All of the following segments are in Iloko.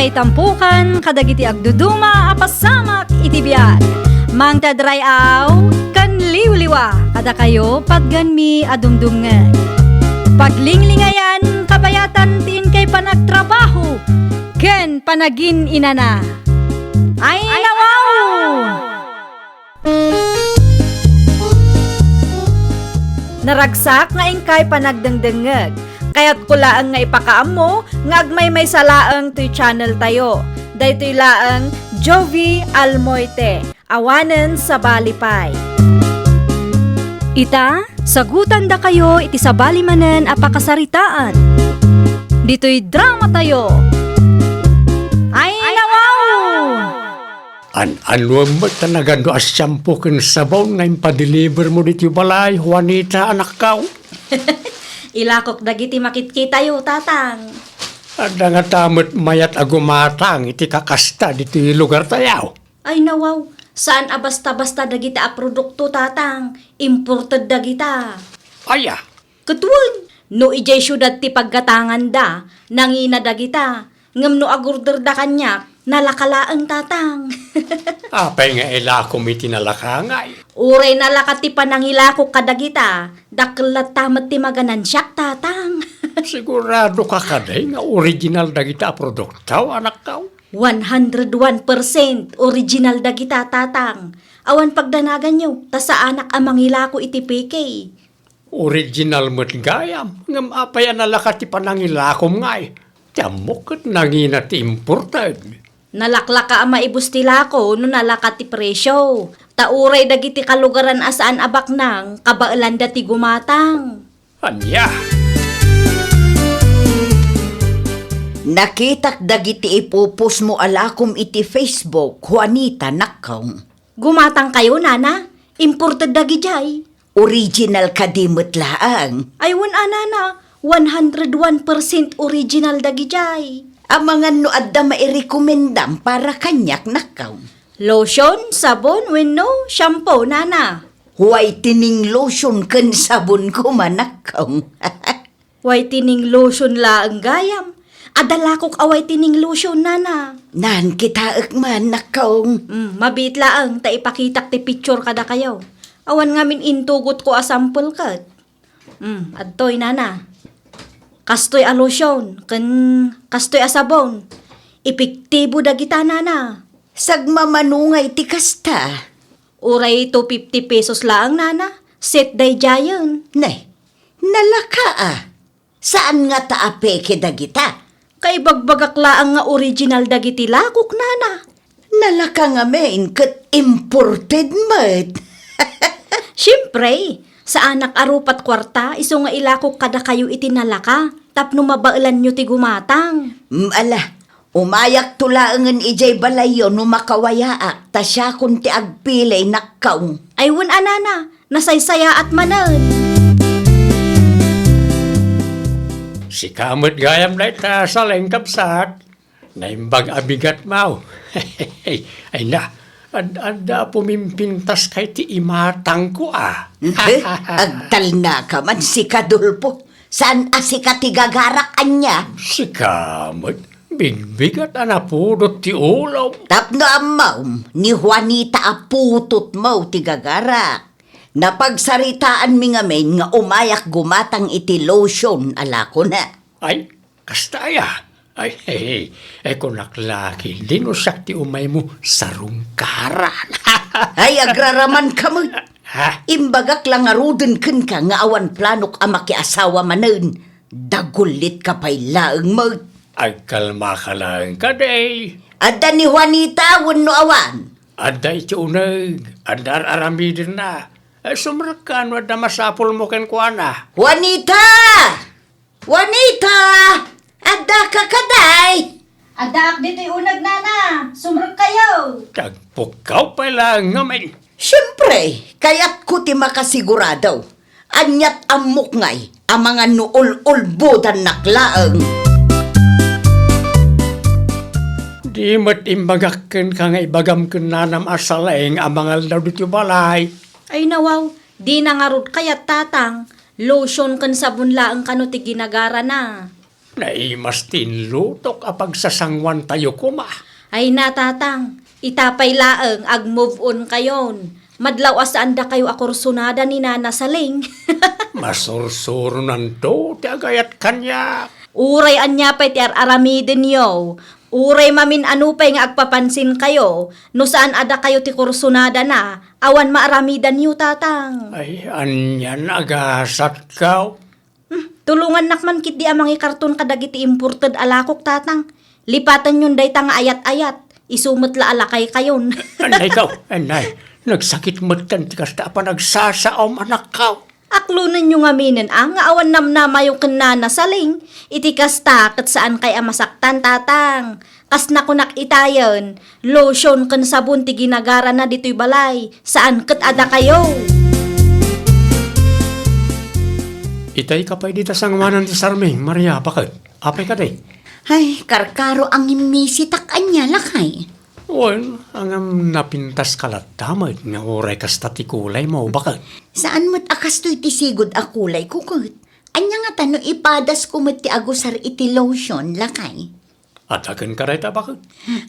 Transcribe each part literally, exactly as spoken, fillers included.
Ay tampukan kadagiti agduduma a pasamak iti biag. Mangted ray-aw ken liwliwa kadakayo patgenmi a dumdumngeg. Paglinglingayan kabayatan ti inkay panagtrabaho ken panagin-inana. Ay, nawaw! Naragsak nga inkay panagdengdengngeg. Kayatko laeng nga ipakaammo nga agmaymaysa laeng toy channel tayo. Daytoy laeng Jovie Almoite, awanen sabali pay. Ita, sagutandakayo iti sabali manen a pakasaritaan. Ditoy drama tayo. Ay, nawaw! An-anuem met ta nagano a shampoo ken sabon nga impadeliver mo ditoy balay, Juanita, anakkaw? Ilakok dagiti makitkitayo, Tatang. Adda ngata met mayat a gumatang iti kakasta ditoy lugar tayo. Ay, nawaw, saan a basta-basta dagita a produkto, Tatang. Imported dagita. Aya? Ket wen, no idiay siudad ti paggatanganda, nangina dagita. Ngem no agurderda kaniak, nalaka laeng, Tatang. Apay nga ilakom iti nalaka ngay? Uray nalaka ti panangilakok kadagita, dakkel latta met ti maganansiak, Tatang. Sigurado ka kadi nga original dagita a produkto, anakkaw? One hundred one percent original dagita, Tatang. Awan pagdanaganyo, ta saanak a mangilako iti peke. Original met gayam, ngem apay a nalaka ti panangilakom ngay? Ti ammok ket nangina ti imported. Nalaklaka a maibus ti lako no nalaka ti presio. Ta uray dagiti kalugaran a saan a baknang, kabaelanda ti gumatang. Ania? Nakitak dagiti ipupos mo a lakom iti Facebook, Juanita, nakkaw. Gumatangkayo, Nana? Imported dagidiay. Original kadi met laeng? Ay, wen a, Nana. One hundred one percent original dagidiay. Amangan no adda mairekomendam para kaniak, nakkaw? Lotion, sabon, wenno shampoo, Nana? Whitening lotion ken sabon koma, nakkaw. Whitening lotion laeng gayam. Adda lakok a whitening lotion, Nana. Naan kitaek man, nakkaw. Mm, mabiit laeng ta ipakitak ti picture kadakayo. Awan ngamin intugotko a sample ket. Mm, adtoy, Nana. Kastoy a lotion, ken kastoy a sabon. Epektibo dagita, Nana. Sagmamano ngay ti kasta? Uray two fifty pesos laeng, Nana. Set daydiayen. Ne, nalaka a. Saan ngata a peke dagita? Kaibagbagak laeng nga original dagiti lakok, Nana. Nalaka ngamin ket imported met. Siempre, saanak a rupat kuarta isu nga ilakok kadakayo iti nalaka tapno mabaelanyo ti gumatang. Mm, ala, umayakto laengen idiay balayyo no makawayaak, ta siakon ti agpili, nakkaw. Ay, wen a, Nana, nasaysayaat manen. Sika met gayam dayta, Saleng, kabsat. Naimbag a bigat, maw. Ay na, ad-adda a pumimpintas kay ti imatangko, a. Eh, agtalnaka man, sika, Dolfo. Saan a sika ti gagarak, ania? Sika met, bigbigat a napudot ti ulom. Tapno ammom, ni Juanita a putotmo ti gagarak. Napagsaritaanmi ngamin nga umayak gumatang iti lotion a lakona. Ay, kasta aya? Ay, ay, ay, kunak la, ket di no siak ti umaymo, sarungkaran. Ay, agraramanka met. Ha? Imbagak la ngaruden kenka nga awan planok a makiasawa manen. Dagullitka pay laeng met. Agkalmaka laeng kadi. Adda ni Juanita wenno awan? Adda iti uneg, adda ar-aramidenna. Eh, sumrekka no adda masapulmo kenkuana. Juanita! Juanita! Addaka kadi? Addaak ditoy uneg, Nana. Sumrekkayo. Tagpukkaw pay laeng ngamin. Siempre, kayatko ti makasigurado. Aniat ammok ngay, amangan no ul-ulbodannak laeng. Di met imbagak kenka nga ibagam ken nanam a Saleng a mangaldaw ditoy balay. Ay, nawaw, dina ngarud kayat, Tatang. Lotion ken sabon laeng kano ti ginagarana. Naimas ti inlutok a pagsasanguantayo koma. Ay na, Tatang, ita pay laeng, ag-move on kayon. Madlaw a saan dakayo a kursunada ni Nana Saling. Masursuronanto ti agayat kaniak. Uray ania pay ti ar-aramidenyo, uray mamin-ano pay nga agpapansinkayo, no saan a dakayo ti kursunadana, awan maaramidanyo, Tatang. Ay, anian a gasatkaw? Hmm, tulongannak man ketdi a mangikarton kadagiti imported a lakok, Tatang. Lipatenyon dayta nga ayat-ayat. Isu met la a lakaykayon. Annay kaw, annay. Nagsakit metten ti kasta a panagsasaom, anakkaw. Aklonenyo ngaminen a nga awan namnamayo ken Nana Saling. Iti kasta, ket saankay a masaktan, Tatang. Kas nakunak itayen, lotion ken sabon ti ginagarana ditoy balay, saan ket a dakayo. Itay ka pay dita sanguanan ti sarming, Maria, baket. Apay kadi? Ay, karkaro a ngimmisitak ania, lakay. Wen, ngem napintaska latta met nga uray kasta ti kulaymo, baket. Saan met a kastoy ti sigud a kulayko ket. Ania ngata no ipadasko met ti agusar iti lotion, lakay? Adda kenka dayta, baket?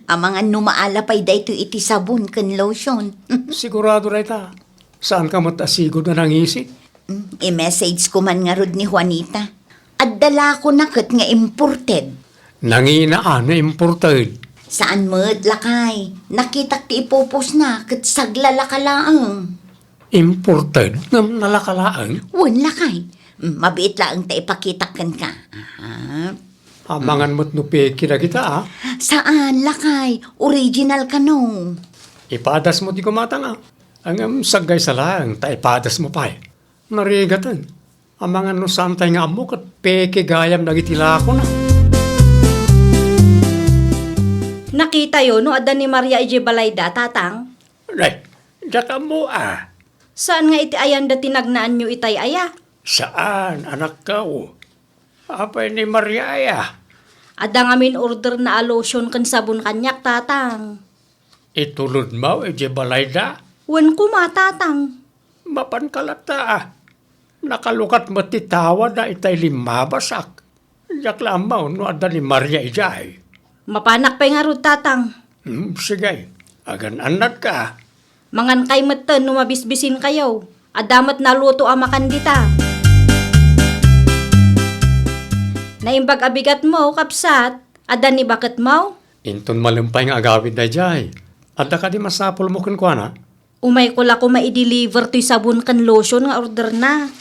Amangan no maala pay daytoy iti sabon ken lotion. Sigurado dayta. Saanka met a sigud a nangisit? Mm, i-message ko man ngarud ni Juanita. Adda lakona ket nga imported. Nangina a no imported? Saan met, lakay. Nakitak ti ipupostna ket saglalaka laeng. Imported? Ngem nalaka laeng? Wen, lakay. Mm, mabiit laeng ta ipakitak kenka. Aha. Amangan met no peke dagita, a? Saan, lakay. Original kano. Ipadasmo ti kumatang, a. Ngem saggaysa laeng ta ipadasmo pay. Narigaten. Amangan no saantay nga ammo ket peke gayam dagiti lakona. Nakitayo no adda ni Maria idiay balayda, Tatang? Nay, diak ammo, a. Saan nga iti ayanda ti nagnaanyo itay aya? Saan, anakko. Apay ni Maria aya? Adda ngamin orderna a lotion ken sabon kaniak, Tatang. Itulodmo idiay balayda? Wen koma, Tatang. Mapanka latta, a. Nakalukat met ti tawadna itay limmabasak. Diak la ammo no adda ni Maria idiay. Mapanak pay ngarud, Tatang. Hmm, sige. Agan-annadka. Mangankay metten no mabisbisinkayo. Adda met naluto a makan dita. Naimbag a bigatmo, kabsat. Adda ni baketmo? Inton malem pay nga agawid daydiay. Adda kadi masapulmo kenkuana? Umayko la koma i-deliver toy sabon ken lotion nga orderna.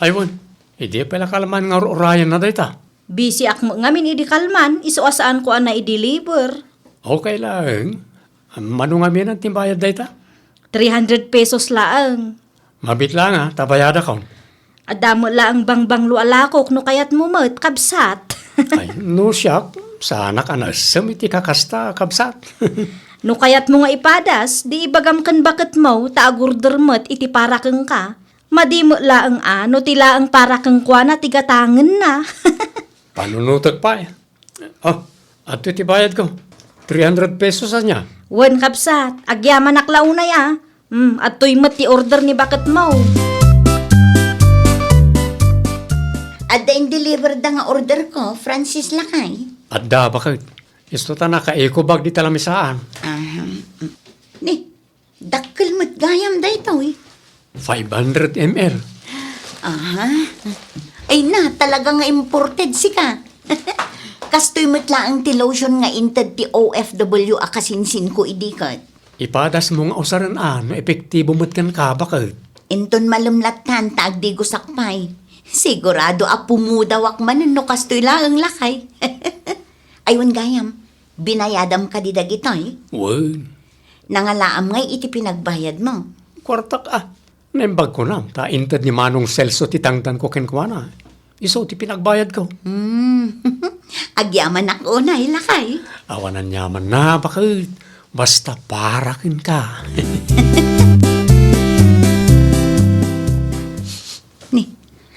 Ay wen, idi pay la kalman nga ur-urayanna dayta? Busyak met ngamin idi kalman, isu a saanko a nai-deliver. Okay laeng. Mano ngamin ti bayad dayta? Three hundred pesos laeng. Mabiit laeng a, ta bayadakon. Adda met laeng bangbanglo a lakok no kayatmo met, kabsat. Ay, no siak, saanak a naessem iti kakasta, kabsat. No kayatmo nga ipadas, di ibagam ken baketmo, ta agurder met iti para kenka. Madi met laeng a, no ti laeng para kenkuana ti gatangenna. Panunotek pay. Oh, adtoy ti bayadko. Three hundred pesos ania? Wen, kabsat, agyamanak la unay a. Hmm, adtoy met ti order ni baketmo. Adda in-deliver da nga order ko, Francis lakay? Adda, baket. Isu ta naka-eco bag dita lamisaan. Aha. Ni, dakkel met gayam daytoy. Five hundred M L. Aha. Ay na, talaga nga imported sika. Kastoy met laeng ti lotion nga inted ti O F W a kasinsinko idi ket. Ipadasmo nga usaren a no epektibo met kenka, baket. Inton malem lattan ta agdigosak pay. Sigurado a pumudawak manen no kastoy laeng lakay. Ay wen gayam, binayadam kadi dagitoy? Wen. Nangalaam ngay iti pinagbayadmo? Kuartak a. Naimbag kunam ta inted ni Manong Celso ti tangdanko kenkuana. Isu ti pinagbayadko. Hmm. Agyamanak unay, lakay. Awan aniamanna, baket. Basta para kenka. Ni,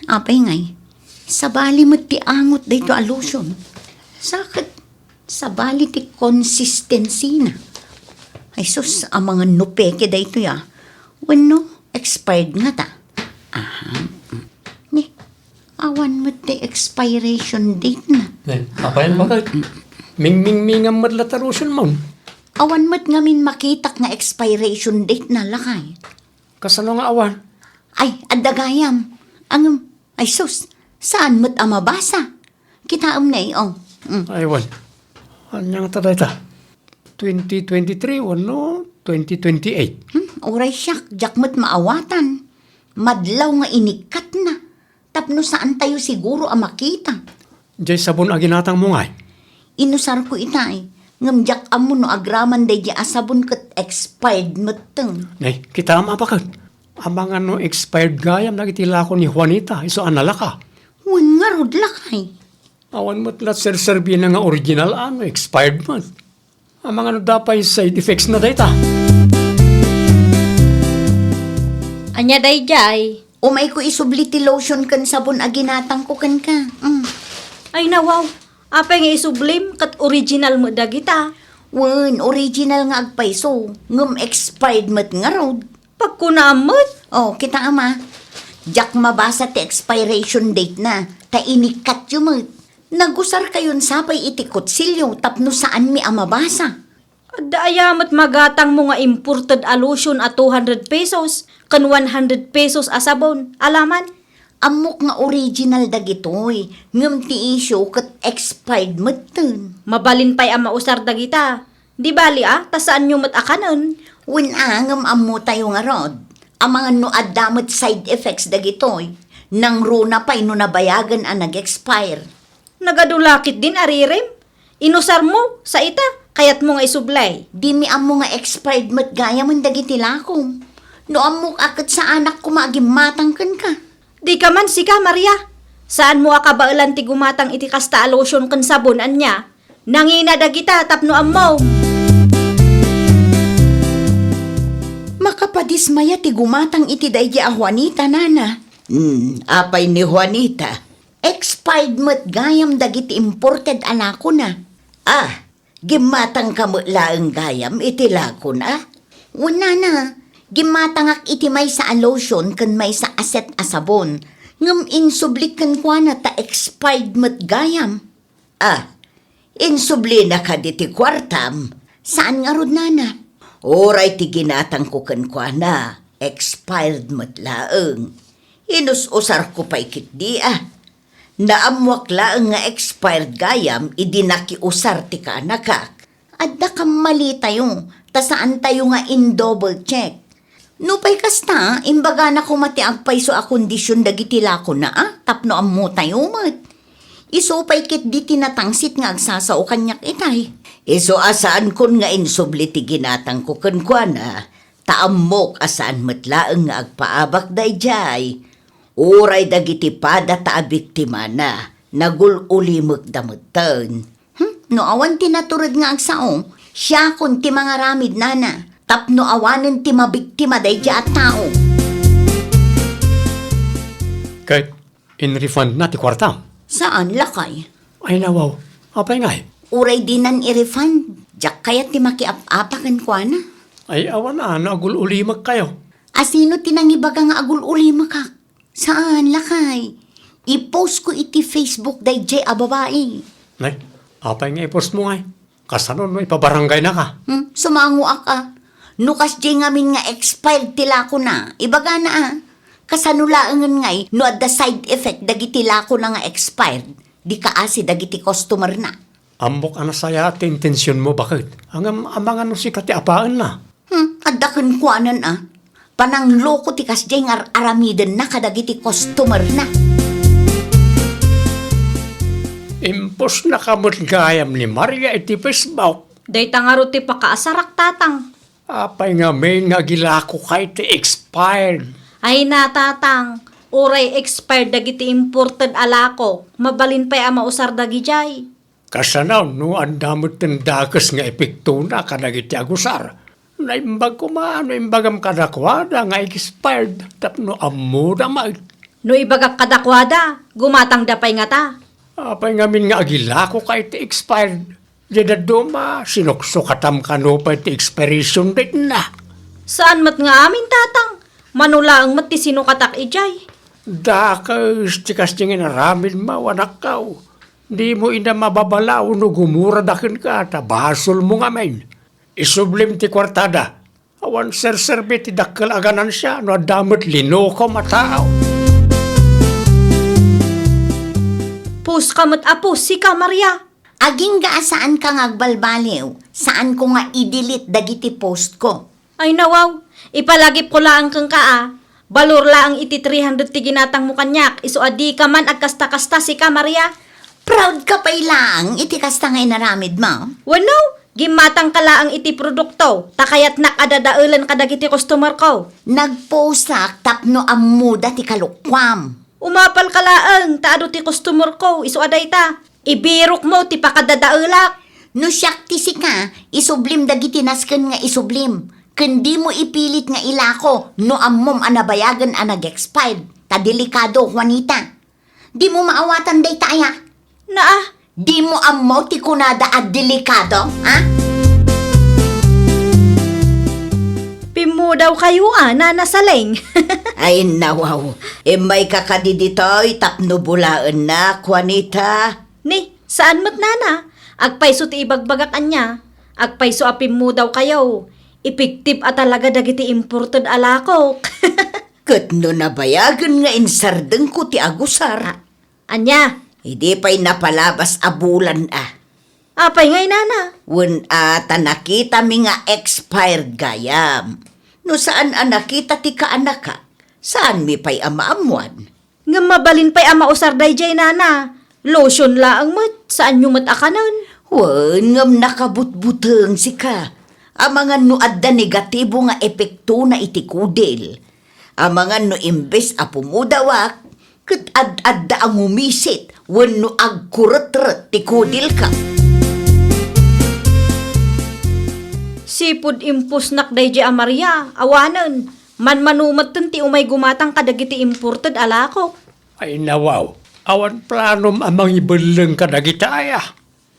apay ngay, sabali met ti angot daytoy a lotion. Sa ket, sabali ti konsistensina. Ay sus, amangan no peke daytoy a. Wenno, expired ngata. Aha. Ni, awan met ti expiration date na. Eh, apay, bakit? Mingmingmingam met la ta lotion mo. Awan met ngamin makitak nga expiration date na, lakay. Kasano nga awan? Ay, adda gayam. Ngem, ay sus, saan met a mabasa? Kitaem ne, oh. Mm. Ay, wan. Ania ngata dayta? Twenty twenty-three wenno twenty twenty-eight? Hmm, uray siak, diak met maawatan. Madlaw nga inikkatna. Tapno saan tayo siguro a makita. Jay sabon a ginatangmo ngay? Inusarko itay, ngem diak ammo no agraman daydi a sabon ket expired metten. Nay, kitaem a baket. Amangan no expired gayam dagiti lako ni Juanita, isu a nalaka. Wen ngarud, lakay. Awan met la serserbina nga original a no expired met. Amangan no adda pay side effects na dayta. Ania daydiay? Umayko isubli ti lotion ken sabon a ginatangko kenka. Mm. Ay, nawaw. Apay nga isublim ket original met dagita? Wen, original nga agpayso, ngem expired met ngarud. Pagkunaam met? Oh, kitaem a. Diak mabasa ti expiration date na, ta inikkatyo met. Nagusarkayon sapay iti kutsilio tapno saanmi a mabasa. Adda aya met magatangmo nga imported a lotion a two hundred pesos ken one hundred pesos a sabon? Alaman? Ammok nga original dagitoy, ngem ti issue ket expired metten. Mabalin pay a mausar dagita. Di bali a, ta saanyo met a kanen. Wen a, ngem ammotayo ngarud. Amangan no adda met side effects dagitoy. Nangruna pay no nabayagen a nag-expire. Nagadu la ketdin a rirem? Inusarmo, sa ita, kayatmo nga isublay. Dimi ammo nga expired met gayamen dagiti lakom. No ammok a ket saanak koma a gimmatang kenka. Dika man sika, Maria. Saanmo a kabaelan ti gumatang iti kasta a lotion ken sabon, ania? Nangina dagita tapno ammom. Makapadismaya ti gumatang iti daydi a Juanita, nana. Hmm, apay ni Juanita? Expired met gayam dagiti imported a lakona. Ah, gimmatangka met laeng gayam iti lakona? Wen, nana, gimmatangak iti maysa a lotion ken maysa a set a sabon, ngem insublik kenkuana ta expired met gayam. Ah, insublina kadi ti kuartam? Saan ngarud, nana. Uray ti ginatangko kenkuana, expired met laeng. Inus-usarko pay ketdi a. Naammoak laeng nga expired gayam idi nakiusar ti kaanakak. Adda kammalitayo, ta saantayo nga in-double check. Nupay kasta, imbagana koma ti agpayso a kondision dagiti lakona a, tapno ammotayo met. Isu pay ketdi ti natangsit nga agsasao kaniak itay. Isu a saankon nga insubli ti ginatangko kenkuana, ta ammok a saan met laeng nga agpaabak daydiay. Uray dagiti padata a biktimana, nagul-ulimekda metten. Hmm, no awan ti natured nga agsao, siakon ti mangaramid, nana, tapno awanen ti mabiktima daydi a tao. Ket in-refund na ti kuartam? Saan, lakay. Ay, nawaw. Apay ngay? Uray dinan i-refund, diak kayat ti makiap-apa kenkuana. Ay, awan a, no agul-ulimekkayo. A, sino ti nangibaga nga agul-ulimekak? Saan, lakay. I-post ko iti Facebook daydiay a babai. Nay, apay nga i-post mo ngay? Kasano no ipabaranggaynaka? Hmm, sumangoak a. No kasdiay ngamin nga expired ti lakona, ibagana a. Kasano laengen ngay no adda side effect dagiti lakona nga expired? Di kaasi dagiti customer na. Ammok a nasayaat ti intensionmo, baket. Ngem amangan no sika ti apaenna. Hmm, adda kenkuanan a. Panangloko ti kasdiay nga ar-aramidenna kadagiti customer na. Impostnaka met gayam ni Maria iti Facebook. Dayta ngarud ti pakaasarak, Tatang. Apay ngamin nga agilakoka iti expired? Ay na, Tatang. Uray expired dagiti imported a lako, mabalin pay a mausar dagidiay. Kasano no adda met ti dakes nga epektona kadagiti agusar? Naimbag koma no imbagam kadakuada nga expired tapno ammoda met. No ibagak kadakuada, gumatangda pay ngata. Apay ngamin nga agilakoka iti expired? Di dadduma, sinuksukatam kano pay ti expiration date na. Saan met nga amin, Tatang. Mano laeng met ti sinukatak idiay. Dakes ti kasdi nga inaramidmo, anakko. Dimo ida mababalaw no gumurada kenka, ta basolmo ngamin. Isublim ti kuartada. Awan serserbi ti dakkel a ganansia no adda met linukom a tao. Pus ka met a pus, sika, Maria. Agingga a saanka nga agbalbaliw, saanko nga i-delete dagiti postko. Ay, nawaw, ipalagipko laeng kenka a, balor laeng iti three hundred ti ginatangmo kaniak, isu a dika man agkasta-kasta, sika, Maria. Proud ka pay laeng iti kasta nga inaramidmo? Wenno, gimmatangka laeng iti produkto, ta kayatnak a dadaelan kadagiti customer ko. Nagpostak tapno ammoda ti kalukuam. Umapalka laeng, ta adu ti customer ko, isu a dayta. Ibirokmo ti pakadadaelak. No siak ti sika, isublim dagiti nasken nga isublim. Ken dimo ipilit nga ilako no ammom a nabayagen a nag-expired. Ta delikado, Juanita. Dimo maawatan dayta aya? Naa. Dimo ammo ti kunada a delikado, ha? Pimmudawkayo a, Nana Saleng. Ay, nawaw. Immayka kadi ditoy tapno bulaennak, Juanita. Ni, saan met, Nana. Agpayso ti ibagbagak ania. Agpayso a pimmudawkayo. Epektibo a talaga dagiti imported a lakok. Ket no nabayagen nga insardengko ti agusar. A-, ania? Idi pay napalabas a bulan a. Apay ngay, Nana? Wen a, ta nakitami nga expired gayam. No saan a nakita ti kaanakak, saanmi pay a maammuan. Ngem mabalin pay a mausar daydiay, Nana. Lotion laeng met, saanyo met a kanen. Wen, ngem nakabutbuteng sika. Amangan no adda negatibo nga epektona iti kudil. Amangan no imbes a pumudawak, ket ad-adda a ngumisit wenno agkuretret ti kudilka. Sipud impusnak daydiay a Maria, awanen. Manmano metten ti umay gumatang kadagiti imported a lakok. Ay, nawaw, awan planom a mangibelleng kadagita aya?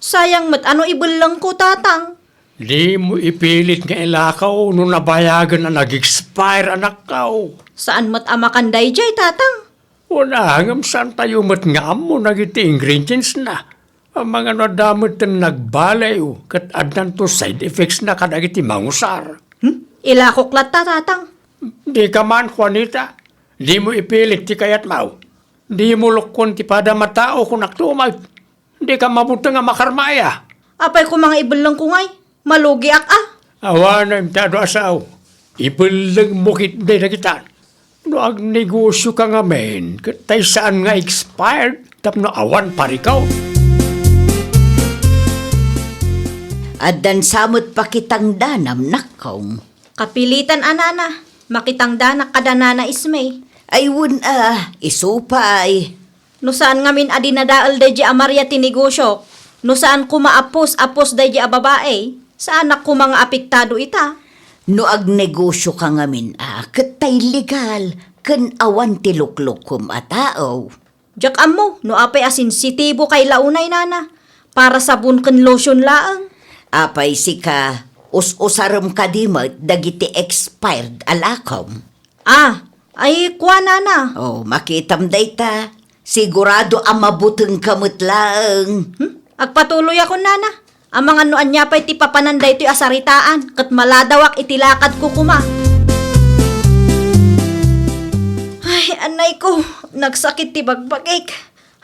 Sayang met a no ibellengko, Tatang. Dimo ipilit nga ilakaw no nabayagen a nag-expire, anakkaw. Saan met a makan daydiay, Tatang? Wen a, ngem saantayo met nga ammo dagiti ingredients na. Amangan no adda metten nagbaliw, ket addanto side effects na kadagiti mangusar. Hmm? Ilakok latta, Tatang. Dika man, Juanita. Dimo ipilit ti kayatmaw. Dimo lukkon ti padam a tao, kunakto met. Dika mabuteng a makarmaya. Apay koma nga ibellengko ngay? Malugiak a. Awanem ti adu a sao. Ibellengmo ketdi dagita. No agnegosioka ngamin, ket tay saan nga expired tapno awan parikaw. Addan sa met pakitang danam, nakkong. Kapilitan a, Nana, makitang danak kada Nana Ismay. Ay, wen a, isu pay. No saan ngamin a dinadael daydiay a Maria ti negosiok, no saan koma a pos a pos daydiay a babai, saanak koma nga apektado ita. No agnegosioka ngamin a, ket tay legal, ken awan ti luklukom a tao. Diak ammo no apay a sensitibo kay launay, Nana. Para sabon ken lotion laeng. Apay sika, us-usarem kadi met dagiti expired a lakom? Ah, ay, kua, Nana. Oh, makitam dayta. Sigurado a mabutengka met laeng. Hmm? Agpatuloyakon, Nana. Amangan no ania pay ti papanan daytoy a saritaan, ket maladawak iti lakadko koma. Ay, anay ko, nagsakit ti bagbagik.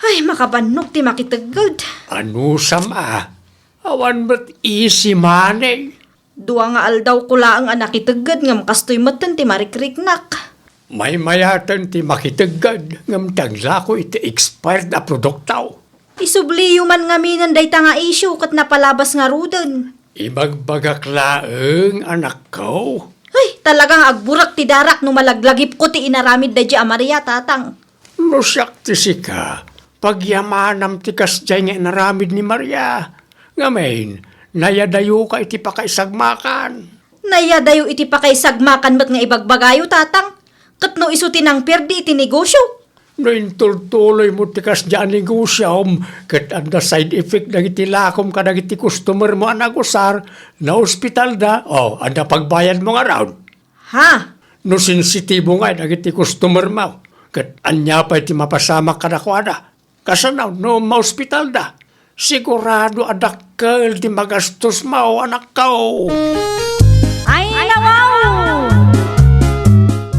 Ay, makabannok ti makitegged. Anusam a, awan met easy money. Dua nga aldawko laeng a nakitegged ngem kastoy metten ti marikriknak. Maymayaten ti makitegged ngem ti aglako iti expired a produkto. Isubliyo man ngaminen dayta nga isyu ket napalabas ngaruden. Ibagbagak laeng, anakko. Ay, talaga nga agburak ti darak no malaglagipko ti inaramid daydiay a Maria, Tatang. No siak ti sika, pagyamanam ti kasdiay nga inaramid ni Maria. Ngamin, nayadayoka iti pakaisagmakan. Nayadayo iti pakaisagmakan met nga ibagbagayo, Tatang. Ket no isu ti nangperdi iti negosio? No intultuloymo ti kasdiay a negosiom, ket adda side effect dagiti lakom kadagiti customermo a nagusar, naospitalda, o adda pagbayadmo ngarud. Ha? No sensitibo ngay dagiti customermo, ket ania pay ti mapasamak kadakuada? Kasano no maospitalda? Sigurado a dakkel ti magastos mo, anakko. Ay, nawaw!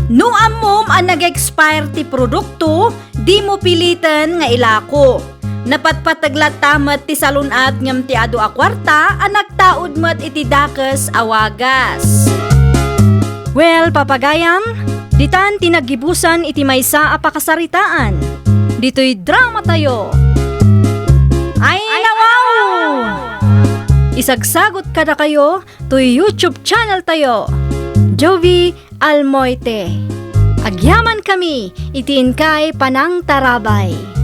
No ammom a nag-expire ti produkto, dimo piliten nga ilako. Napatpateg latta met ti salun-at ngem ti adu a kuarta a nagtaud met iti dakes a wagas. Well, papagayam, ditan ti naggibusan iti maysa a pakasaritaan. Ditoy dramatayo. Ay, nawaw! Isagsagot kadakayo toy YouTube channel tayo, Jovie Almoite. Agyaman kami iti inkay panangtarabay.